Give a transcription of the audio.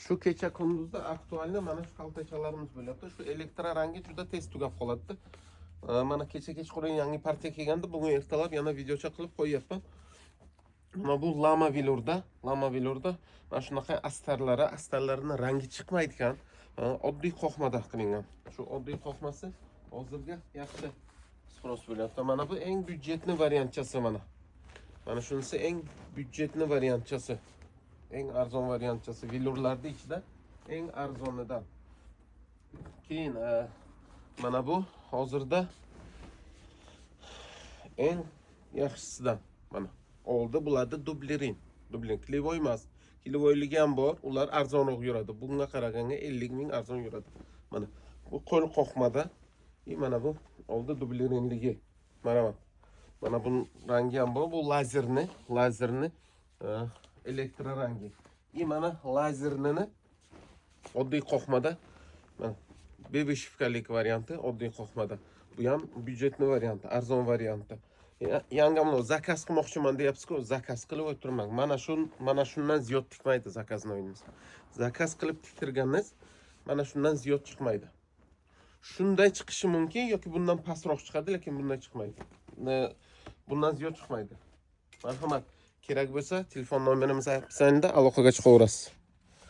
Shu kecha kunduzda актуальный mana shu xaltachalarimiz bo'lyapti. Shu elektro rangi juda tez tugab qoladi. Mana kecha kechqurun yangi partiya kelgandi, bugun ertalab yana videocha qilib qo'yyapman. Mana bu lama velurda, lama velurda mana shunaqa astarlari, astarlarini rangi chiqmaydigan, oddiy qoqmada qilingan. Shu oddiy qoqmasi hozirgi yaxshi спрос bo'lyapti. Mana bu eng бюджетный variantchasi mana. Mana shunisi eng бюджетный variantchasi. Eng arzon variantchasi velurlarni ichida eng arzonidan. Keyin mana bu hozirda eng yaxshisidan mana oldi bularda дублерин. Дублерин клеевой emas. Клеевой ligi ham bor, ular arzonroq yuradi. Bunga qaraganda 50 ming arzon yuradi. Mana bu qo'l qoqmada. И mana bu oldi дублерин ligi. Mana mana buni rangi ham bor. Bu lazerni elektro rangi. И mana lazernini oddiy qoqmada, mana бе вышивка lik varianti oddiy qoqmada. Bu ham бюджетный varianti, arzon varianti. Yangam заказ qilmoqchiman deyapsiz-ku, заказ qilib o'tirmang. Mana shu, mana shundan ziyod tikmaydi заказной ingiz. Заказ qilib tiktirganingiz mana shundan ziyod chiqmaydi. Shunday chiqishi mumkin yoki bundan pastroq chiqadi, lekin bunday chiqmaydi. Bundan ziyod chiqmaydi. Marhamat, kerak bo'lsa, telefon nomerimiz описание da aloqaga chiqaverasiz.